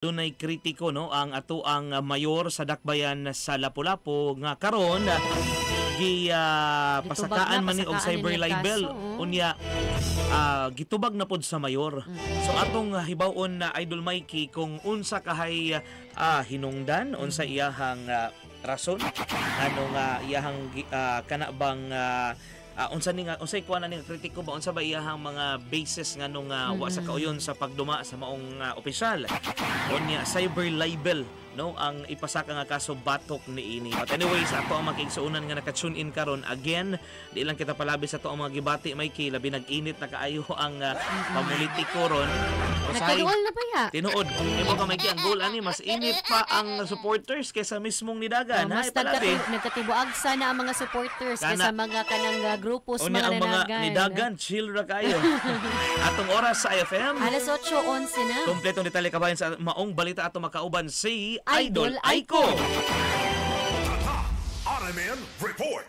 Dunay kritiko, no, ang ato ang mayor sa Dakbayan sa Lapu-Lapu nga karon gi Gitubag pasakaan na, man ni og pasakaan cyber niya libel kaso, oh. Unya gitubag na pod sa mayor. So atong hibaw-on na, Idol Mikey, kung unsa kahay hinungdan, unsa iyahang rason, ano nga iyahang kana bang unsa ni nga, unsay kuan ni nga kritiko ba, unsa ba iyahang mga basis nganong wa sa kauyon sa pagduma sa maong opisyal. Unya cyber libel, no, ang ipasaka nga kaso batok niini. But anyways, ato ang mga kaigsuonan nga naka-tune in karon, again, di lang kita palabi sa ato ang mga gibati, Mikey, labi nag-init na kaayo ang pamulitiko ron. Usahay, Nakaduol na ba ya? Tinuod. Imo ka, Mikey, ang goal ani mas init pa ang supporters kaysa mismong nidagan. Oh, Ha, mas ipalabi. Nagkatibuag sana ang mga supporters Kana. Kaysa mga kanang grupos Unya mga ang mga nanagan. Nidagan, chill ra kayo. Atong oras sa IFM. Alas 8:11 na. Kompletong detalye kabayan sa maong balita, ato makauban si Idol Idol Aiko. Aiko. RMN Report.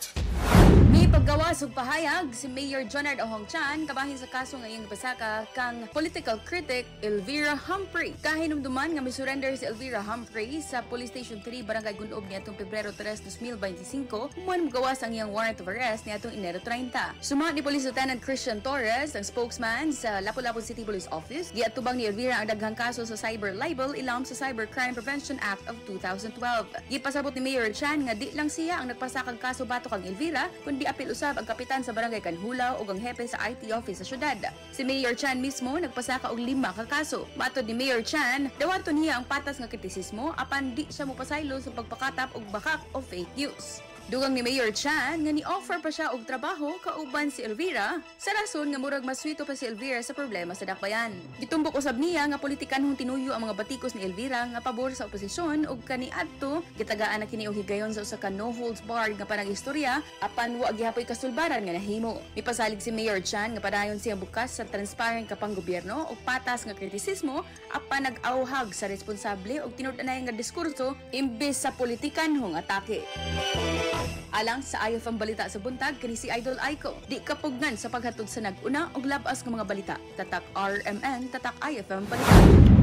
May paggawas og pahayag si Mayor Jonard Ojong Chan kabahin sa kaso nga iyang gipasaka kang political critic Elvira Humphrey. Kahinumduman nga mi-surrender si Elvira Humphrey sa Police Station 3, Barangay Gun-ob niadtong Pebrero 3, 2025, human mogawas ang iyang warrant of arrest niadtong Enero 30. Suma ni Police Lieutenant Christian Torres, ang spokesman sa Lapu-Lapu City Police Office, giatubang ni Elvira ang daghang kaso sa cyber libel ilawom sa Cybercrime Prevention Act of 2012. Gipasabot ni Mayor Chan nga di lang siya ang nagpasakang kaso batok kang Elvira, kundi apil usab ang kapitan sa Barangay Canjulao ug ang hepe sa IT office sa syudad. Si Mayor Chan mismo nagpasaka og lima ka kaso. Matod ni Mayor Chan, dawaton niya ang patas nga kritisismo apan di siya mopasaylo sa pagpakatap og bakak o fake news. Dugang ni Mayor Chan nga ni-offer pa siya og trabaho kauban si Elvira sa rason nga murag maswito pa si Elvira sa problema sa dakbayan. Gitumbok usab niya nga politikanhong tinuyo ang mga batikos ni Elvira nga pabor sa oposisyon ug kaniadto gitagaan na kini og higayon sa usa ka no holds barred nga panag-istorya apan wa gihapoy kasulbaran nga nahimo. Mipasalig si Mayor Chan nga padayon siya bukas sa transparent ka panggobyerno ug patas nga kritisismo apan nag-awhag sa responsable ug tinud-anay nga diskurso imbes sa politikanhong atake. Alang sa IFM Balita sa Buntag, kini si Idol Aiko. Di kapugnan sa paghatod sa nag-una og labas nga mga balita. Tatak RMN, tatak IFM Balita.